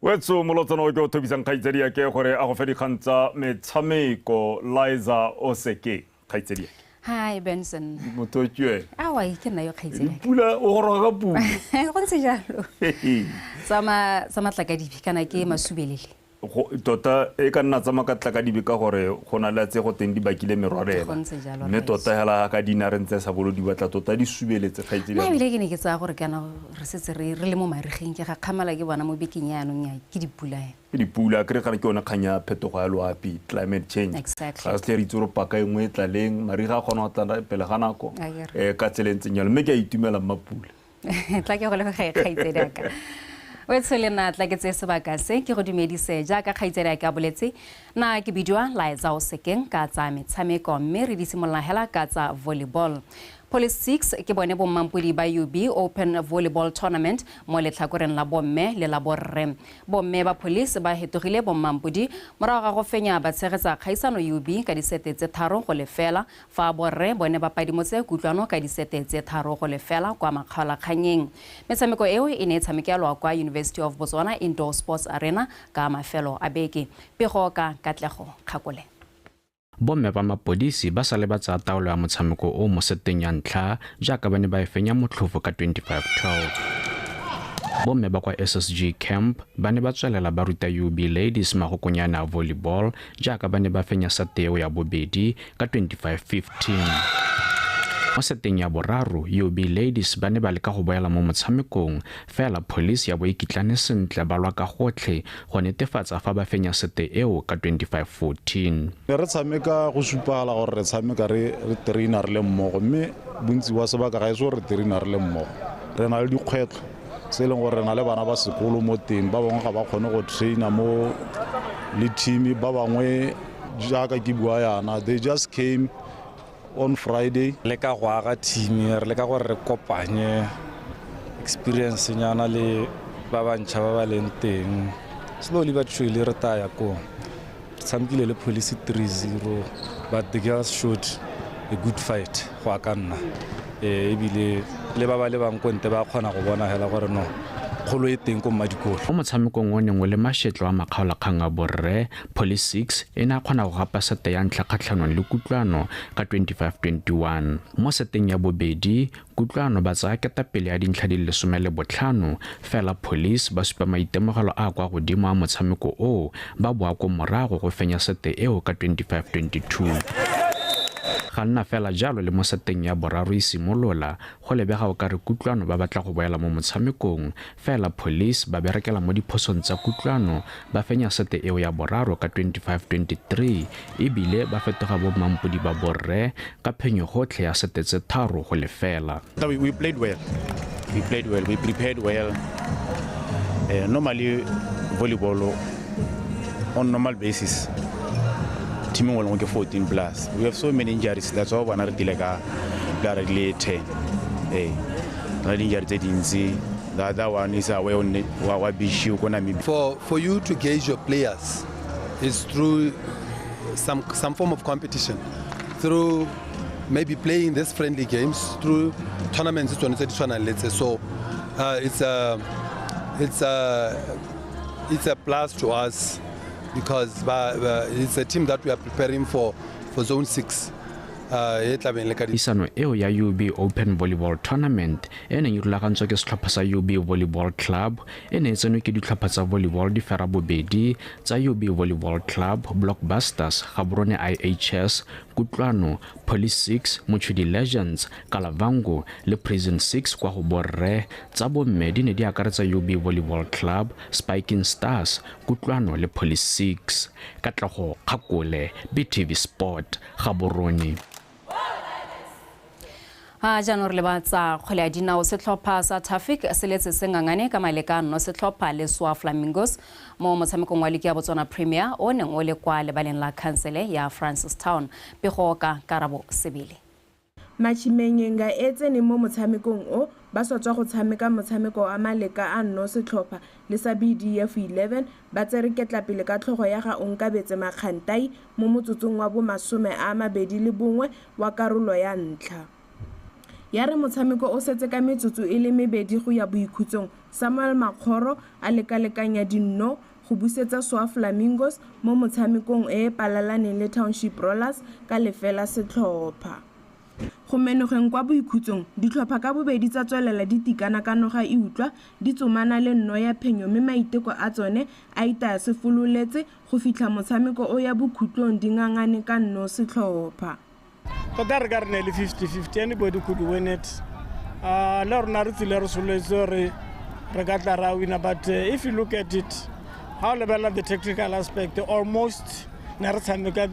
Wetso molotsana o ke o thobisang kgaitsedi ya ke gore a go fe dikgang tsa metshameko Liza Oseke kgaitsedi ya. Hi Benson. Motho ke Awa ke nna yo kgaitsedi. Pula o goroga ka pula. Go ntse jalo. Tsa matlakadibe kana ke masubelele. Tota e ka nna tsa makatlakadibe ka gore go na le tse go teng di bakile merwalela. Mme tota hela ka dina re ntse sa bolo di batla tota di subeletse kgaitsedi. Nna ebile ke ne ke tsaya gore kana re setse re le mo marigeng ke ga kgamala ke bona mo bekeng ya anong ya ke dipula. Ke dipula ke re gare ke yone kgang ya phetogo ya loapi, climate change. Exactly. Ga se re itse gore paka e nngwe e tlaleng mariga a kgona go tla pele ga nako ka tsela e ntseng jalo mme ke a itumela mmapula. Tla ke go leboga kgaitsedi ya ka. O tshole na tla ke tse sebaka se ke go dumedise jaaka kgaitsedi a ka boletse na ke bidiwa Liza Osekeng ka tsa metshameko mme re di simolola hela ka tsa volleyball. Police 6 ke bone bommampodi ba UB Open Volleyball Tournament mo letlhakoreng la bomme le la borre. Bomme ba police ba hetogile bommampodi morago ga go fenya ba tshegetsa kgaisano UB ka disete tse 3-0 fa borre bone ba padimotse Kutlwano ka disete tse 3-0 kwa makgaolakganyeng. Metshameko eo e ne e tshamekelwa kwa University of Botswana Indoor Sports Arena ka mafelo a beke. Pego ka Katlego Kgakole. Bomme ba mapodisi ba sale ba tsaya taolo ya motshameko o mo seteng ya ntlha jaaka ba ne ba e fenya motlhofo ka 25-12. Bomme ba kwa SSG Camp ba ne ba tswelela ba ruta UB Ladies magokonyana a volleyball jaaka ba ne ba fenya sete eo ya bobedi ka 25-15. Mo seteng ya boraro, UB Ladies ba ne ba leka go boela mo motshamekong fela police ya bo ikitlane sentle ba lwa ka gotlhe go netefatsa fa ba fenya sete eo ka 25-14. Re tshameka go supagala gore re tshameka re trainer re le mmogo mme bontsi wa sebaka ga e se gore re trainer re le mmogo. Re na le dikgwetlho tse e leng gore re na le bana ba sekolo mo teng ba bangwe ga ba kgone go trainer mo le team ba bangwe jaaka ke bua yana they just came on Friday. Le ka go aga team re le ka gore re kopanye experience nyana le ba bantšha ba ba leng teng slowly but surely re taya ko re tshamekile le Police 3-0 but the girls showed a good fight go a ka nna ebile le ba ba le bang ko nte ba kgona go bona hela gore no kgolo e teng ko mmadikolo. Mo motshamekong o neng o le mashetlo a makgaolakgang a borre, Police 6 e ne a kgona go gapa sete ya ntlha kgatlhanong le Kutlwano ka 25-21. Mo seteng ya bobedi, Kutlwano ba tsaya ketapele ya dintlha di le 15 fela Police ba supa maitemogelo a kwa godimo a motshameko oo ba boa ko morago go fenya sete eo ka 25-22. Ga nna fela jalo le mo seteng ya boraro e simolola go lebega o ka re Kutlwano ba batla go boela mo motshamekong fela Police ba berekela mo diphosong tsa Kutlwano ba fenya sete eo ya boraro ka 25-23 ebile ba fetoga bo mampodi ba borre ka phenyo gotlhe ya sete tse 3-0. We played well. We played well. We prepared well. Normally volleyball on normal basis team will get 14 plus. We have so many injuries. That's why we are like directly 10. Hey, injury the other one is away on For you to gauge your players is through some form of competition, through maybe playing these friendly games, through tournaments. So it's a plus to us, because it's a team that we are preparing for Zone 6. Isano eo ya UB Open Volleyball Tournament e neng e rulagantswe ke setlhopha sa UB Volleyball Club e ne e tsenwe ke ditlhopha tsa volleyball di fera bobedi tsa UB Volleyball Club, Blockbusters, Gaborone IHS, Kutlwano, Police 6, Mochudi Legends, Kalavango le Prison 6 kwa go borre. Tsa bomme di ne di akaretsa UB Volleyball Club, Spiking Stars, Kutlwano le Police 6. Katlego Kgakole, BTV Sport, Gaborone. Ha jaanong re lebatsa kgwele ya dinao setlhopha sa Traffic se letse se ngangane ka malekano setlhopha le Swa Flamingos mo motshamekong wa ligi ya Botswana Premier o neng o le kwa lebaleng la khansele ya Francistown. Pego ka Karabo Sebele. Machimenyenga e tsene mo motshamekong o ba sa tswa go tshameka motshameko wa maleka a nno setlhopha le sa BDF 11 ba tsere ketlapele ka tlhogo ya ga Onkabetse Makgantai mo motsotsong wa bo 21 wa karolo ya ntlha. Ya re motshameko o setse ka metsotso e le mebedi go ya boikhutsong, Samuel Makgoro a lekalekanya dinno go busetsa Soa Flamingos mo motshamekong e e palalaneng le Township Rollers ka lefela setlhopha. Go menogeng kwa boikhutsong, ditlhopha ka bobedi tsa tswelela di tikana ka noga e utlwa, di tsomana le nno ya phenyo mme maiteko a tsone a itaya sefololetse go fitlha motshameko o ya bokhutlong di ngangane ka nno setlhopha. Tota re ka re ne le 50-50, anybody could win it. Le rona re tsile re soletse gore re ka tla ra wina, but if you look at it, ha o lebelela the tactical aspect, almost ne re tshameka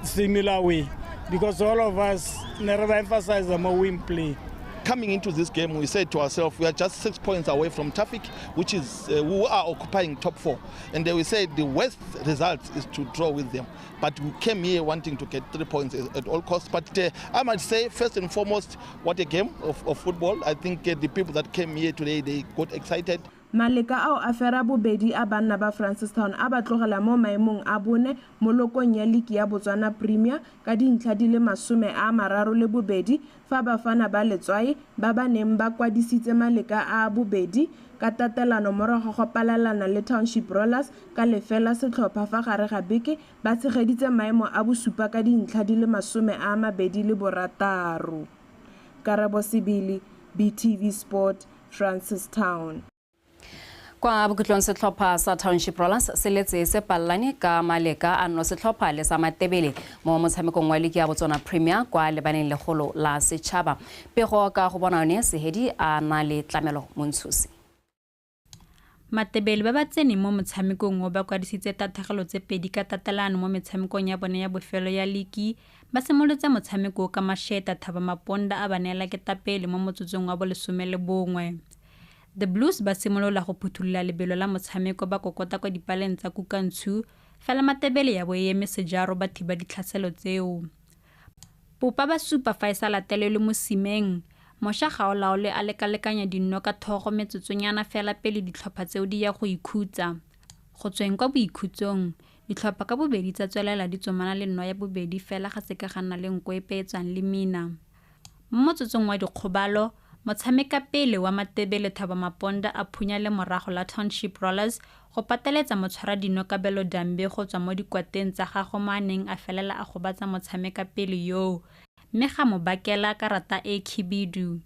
similar way because all of us ne re ba emphasize mo win play. Coming into this game, we said to ourselves, we are just 6 points away from Tafic, which is who are occupying top 4. And we said the worst result is to draw with them. But we came here wanting to get 3 points at all costs. But I might say, first and foremost, what a game of football. I think the people that came here today, they got excited. Maleka ao a fera bobedi a banna ba Francistown a ba tlogela mo maemong a bone mo lokong ya liki ya Botswana Premier ka dintlha di le 32 fa bafana ba Letswai ba ba neng ba kwadisitse maleka a bobedi ka tatelano morago go palalana le Township Rollers ka lefela setlhopha fa gare ga beke ba tshegeditse maemo a bosupa ka dintlha di le 26. Karabo Sebele, BTV Sport, Francistown. Kwa bokhutlong setlhopha sa Township Rollers se letse se palelane ka maleka a nno setlhopha le sa Matebele mo motshamekong wa liki ya Botswana Premier kwa lebaneng legolo la setšhaba. Pego ka go bona one Sehedi a na le Tlamelo Montshosi. Matebele ba ba tseneng mo motshamekong o ba kwadisitse tatlhegelo tse pedi ka tatelano mo metshamekong ya bone ya bofelo ya liki, ba simolotse motshameko ka Masheta Thaba Maponda a ba neela ketapele mo motsotsong wa bo 11. The Blues ba simolola go phuthulola lebelo la motshameko ba kokota kwa dipaleng tsa Kukantshu, fela Matebele ya bo e eme sejaro ba thiba ditlhaselo tseo. Popa ba supa fa e sa latelelwe mo simeng, Mosha Gaolaole a lekalekanya dinno ka thogo metsotsonyana fela pele ditlhopha tseo di ya go ikhutsa. Go tsweng kwa boikhutsong, ditlhopha ka bobedi tsa tswelela di tsomana le nno ya bobedi fela ga seka ga nna le nko epe e tswang le mina. Mo motsotsong wa dikgobalo, motshameka pele wa Matebele Thaba Maponda a phunya le morago la Township Rollers go pateletsa motshwaradino Kabelo Dambe go tswa mo dikwateng tsa gagwe mo a neng a felela a gobatsa motshameka pele yoo, mme ga mo bakela karata e khibidu.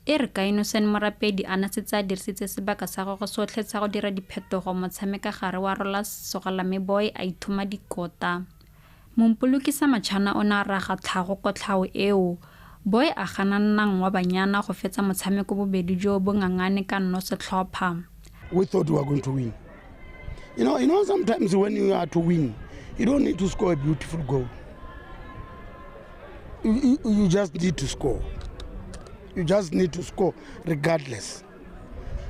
E re ka Innocent Morapedi a na setse a dirisitse sebaka sa gagwe sotlhe sa go dira diphetogo, motshameka gare wa Rollers Sogalame Boy a ithoma dikota. Mompolokisa Machana o ne a raga tlhago kotlhao eo. Boy a gana nnang wa banyana go fetsa motshameko bobedi jo bo ngangane ka nno setlhopha. We thought we were going to win. You know, sometimes when you are to win, you don't need to score a beautiful goal. You just need to score. You just need to score regardless.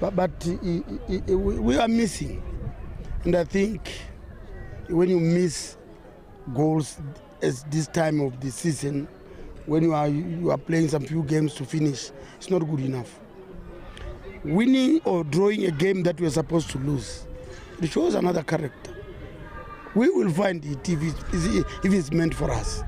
But we are missing. And I think when you miss goals at this time of the season, when you are playing some few games to finish, it's not good enough. Winning or drawing a game that we are supposed to lose, it shows another character. We will find it if it's meant for us.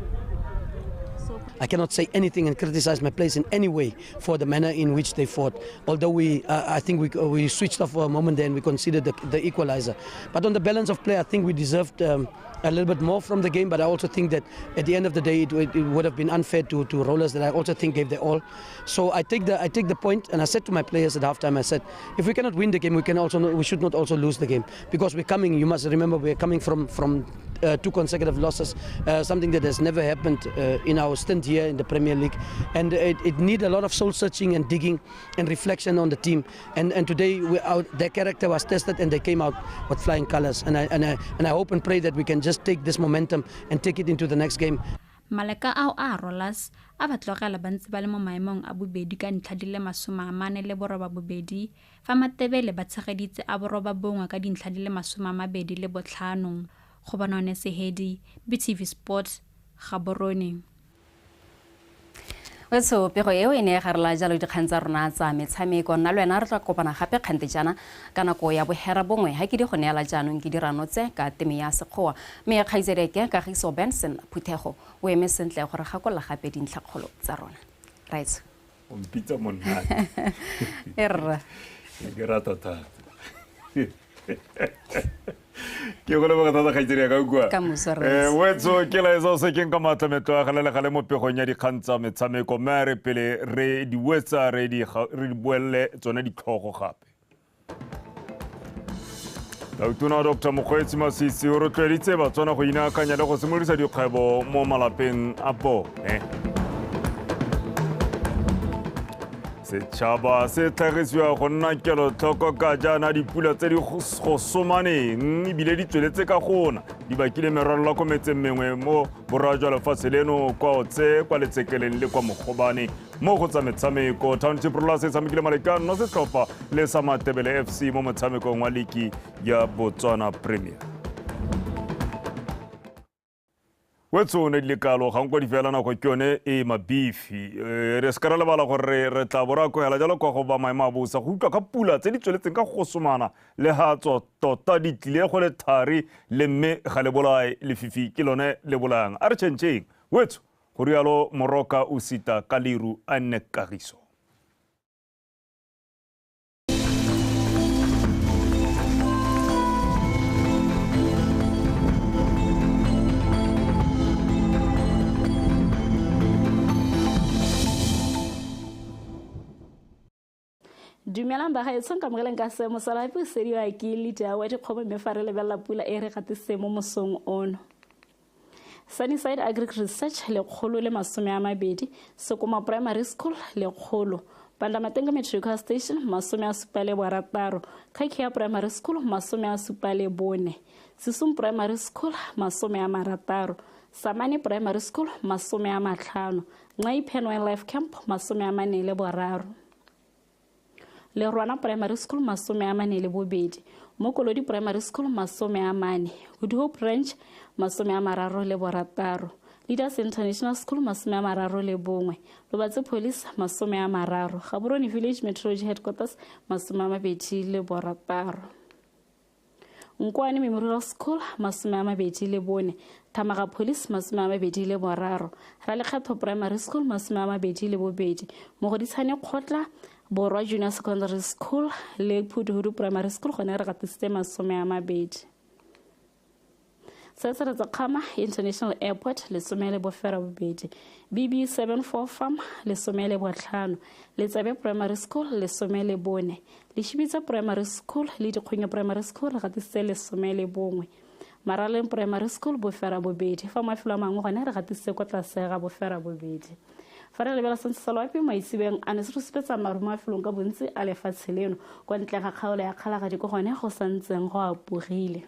I cannot say anything and criticize my players in any way for the manner in which they fought. Although I think we switched off for a moment there and we conceded the equalizer. But on the balance of play, I think we deserved a little bit more from the game. But I also think that at the end of the day, it would have been unfair to Rollers that I also think gave their all. So I take the point, and I said to my players at halftime, I said, if we cannot win the game, we should not also lose the game, because we're coming. You must remember we're coming from two consecutive losses, something that has never happened in our stint here in the Premier League, and it needed a lot of soul searching and digging and reflection on the team. And today their character was tested and they came out with flying colors. And I hope and pray that we can just take this momentum and take it into the next game. Maleka ao a Rollers a ba tlogela ba ntse ba le mo maemong a bobedi ka ntlha di le 48 fa Matebele ba tshegeditse a 91 ka dintlha di le 25. Go bonone Sehedi, BTV Sport, Gaborone. Wetso pego eo e ne e garela jalo dikgang tsa rona tsa metshameko. Nna le wena re tla kopana gape kgante jaana ka nako ya 9:30 ha ke di go neela jaanong ke dirano tse ka teme ya Sekgowa. Mme kgaitsedeke Kagiso Benson Phuthego o eme sentle gore gakolola gape dintlhakgolo tsa rona. Right. O mpitsa monna. Erra. Ke rata thata. Ke go leboga thata kgaitsedi ya ka kua. Ka moso, rre. Wetso ke laetsa o sekeng ka maatla metlo a gale le gale mo pegong ya dikgang tsa metshameko, mme a re pele re di wetsa re di boelele tsone ditlhogo gape. Tautona Dr. Mokgweetsi Masisi o rotloeditse Batswana go inaakanya le go simolodisa dikgwebo mo malapeng a bone. Setšhaba se tlhagisiwa go nna kelotlhoko ka jaana dipula tse di go somaneng ebile di tsweletse ka gona di bakile merwalela ko metseng mengwe mo borwa jwa lefatshe leno, kwa Otse, kwa Letsekeleng le kwa Mogobane. Mo go tsa metshameko, Township Rollers e tshamekile malekano setlhopha le sa Matebele FC mo motshamekong wa liki ya Botswana Premier. Wetso ne di lekalo ga nko di fela nako ke yone e mabifi. Re se ka ra lebala gore re tla bo ra kogela jalo kwa go ba maemo a bosa go utlwa ka pula tse di tsweletseng ka go somana le ga tswa tota di tlile go le thari le mme ga le bolae lefifi ke lone le bolayang. A re tšhentšheng wetso, go rialo Moroka o sita ka leru a nne kagiso. Dumelang bagaetsho, nkamogeleng ka seemo sa loapi o sediwa ke Lydia wa dikgomo, mme fa re lebelela pula e re gatisitseng mo mosong ono. Sunnyside Agric Research 120, Sekoma Primary School 100, Pandamatenga Metrical Station 76, Kakia Primary School 74, Sisum Primary School 60, Samani Primary School 50, Ngai Pen Wildlife Camp 43, Lerwana Primary School 42, Mokolodi Primary School 40, Good Hope Ranch 36, Leaders International School 31, Lobatse Police 30, Gaborone Village Meteorology Headquarters 26, Nkwane Memorial School 24, Thamaga Police 23, Ralekgetho Primary School 22, Mogoditshane Kgotla Borwa Junior Secondary School le Phuduhudu Primary School gone re gatisitse 20. Tsetseretsa Kgama International Airport 18, BB74 Farm 15, Letsabe Primary School 14, Leshibitsa Primary School le Dikgonyo Primary School re gatisitse 11, Maraleng Primary School 8, fa mafelo a mangwe gone re gatisitse kwa tlase ga 8. Fa re lebela sentse sa loapi maitsebeng a ne se re supetsa maru mo mafelong ka bontsi a lefatshe leno, kwa ntle ga kgaolo ya Kgalagadi ko gone go santseng go apogile.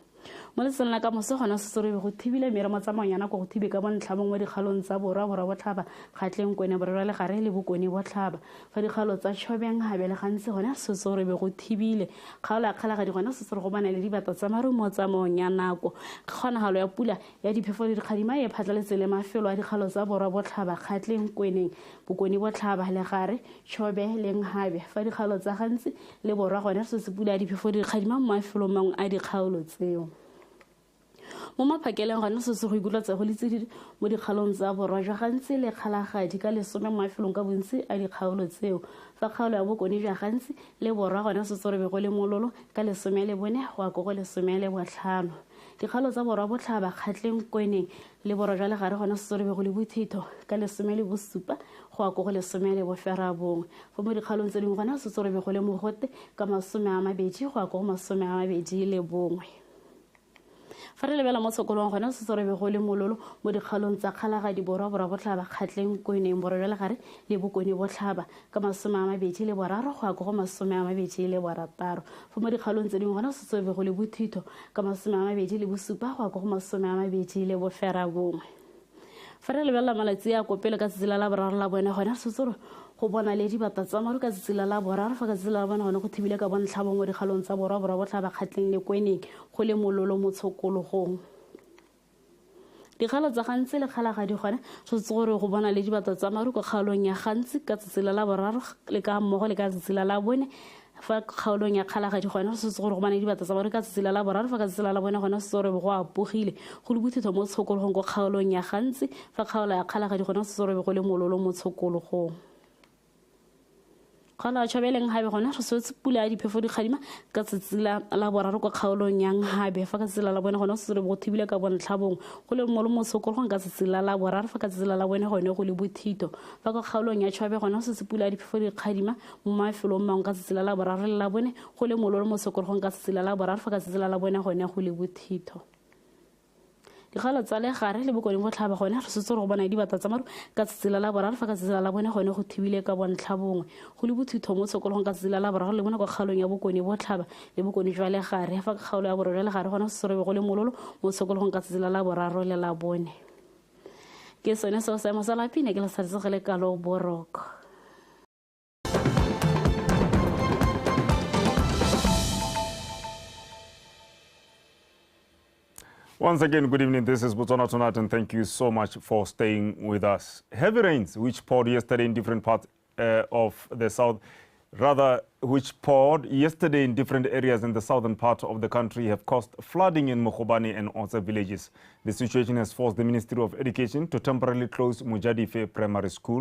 Mo letsatsing la ka moso gona se re go thibile mme re mo tsamaong ya nako go thibe ka bontlha bongwe dikgaolong tsa borwa, borwa botlhaba, Kgatleng, Kwene, Borwa Legare le Bokone Botlhaba. Fa dikgaolo tsa Tšhobeng, Habele gantsi gona se re be go thibile. Kgaolo ya Kgalagadi gona se re go bana le dibata tsa maru mo tsamaong ya nako. Kgonagalo ya pula ya diphefo le dikgadima e phatlaletse le mafelo a dikgaolo tsa borwa botlhaba, Kgatleng, Kweneng, Bokone Botlhaba, Legare, Tšhobe le Nhabe. Fa dikgaolo tsa gantsi le borwa gona se pula ya diphefo le dikgadima mo mafelong mangwe a dikgaolo tseo. Mo maphakeleng gona se se go ikutlwa go le tsididi mo dikgaolong tsa borwa jwa gantsi le Kgalagadi ka 10 mo mafelong ka bontsi a dikgaolo tseo. Fa kgaolo ya Bokone jwa gantsi le borwa gona se se go le mololo ka 14 go ya ko go 15. Dikgaolo tsa borwa botlhaba, Kgatleng, Kweneng le borwa jwa Legare gona se se go le bothitho ka 17 go ya ko go 19. Fa mo dikgaolong tse dingwe gona se se go le mogote ka 20 go ya ko go 21. Fa re lebela mo tshokolong gona se se go le mololo mo dikgaolong tsa Kgalagadi, borwa, borwa botlhaba, Kgatleng, Kweneng, borwa jwa Legare le Bokone Botlhaba ka 23 go ya ko go 26. Fa mo dikgaolong tse dingwe gona se se go le bothitho ka 27 go ya ko go 29. Fa re lebelela malatsi a kopele ka tsela la boraro la bone gona se se go bona le dibata tsa maru ka tsela la boraro, fa ka tsela la bone gone go thibile ka bontlha bongwe dikgaolong tsa borwa, borwa botlhaba, Kgatleng le Kweneng go le mololo mo tshokologong. Dikgaolo tsa gantsi le Kgalagadi gone tshwanetse gore go bona le dibata tsa maru ko kgaolong ya gantsi ka tsela la boraro le ka mmogo le ka tsela la bone. Fa kgaolong ya Kgalagadi gone tshwanetse gore go bane dibata tsa maru ka tsela la boraro, fa ka tsela la bone gone tshwanetse gore go apogile go le bothitho mo tshokologong ko kgaolong ya gantsi, fa kgaolo ya Kgalagadi gone tshwanetse gore go le mololo mo tshokologong. Kgaolo ya Chobe le Nhabe gone re swetse pula ya diphefo dikgadima ka tsatsi la boraro kwa kgaolong ya Nhabe, fa ka tsatsi la bone gone go setse go thibile ka bontlha bongwe go le mo le mosokologong ka tsatsi la boraro, fa ka tsatsi la bone gone go le bothito. Fa kwa kgaolong ya Chobe gone go setse pula ya diphefo dikgadima mo mafelong mangwe ka tsatsi la boraro le la bone go le molo le mosokologong ka tsatsi la boraro, fa ka tsatsi la bone gone go le bothito. Dikgaolo tsa legare le bokone botlhaba gone re setse re go bona dibata tsa maru ka tsatsi la boraro, fa ka tsatsi la bone gone go thibile ka bontlha bongwe go le bothitho mo tshokologong ka tsatsi la boraro le bone kwa kgaolong ya bokone botlhaba le bokone jwa legare, fa kgaolo ya boraro jwa legare gone go setse re go le mololo mo tshokologong ka tsatsi la boraro le la bone. Ke sone seo seemo sa lapine ke le saletse go le kalo boroko. Once again, good evening. This is Botswana Tonight, and thank you so much for staying with us. Heavy rains, which poured yesterday in different parts of the south, which poured yesterday in different areas in the southern part of the country, have caused flooding in Mogobane and Otse villages. The situation has forced the Ministry of Education to temporarily close Mojadife Primary School.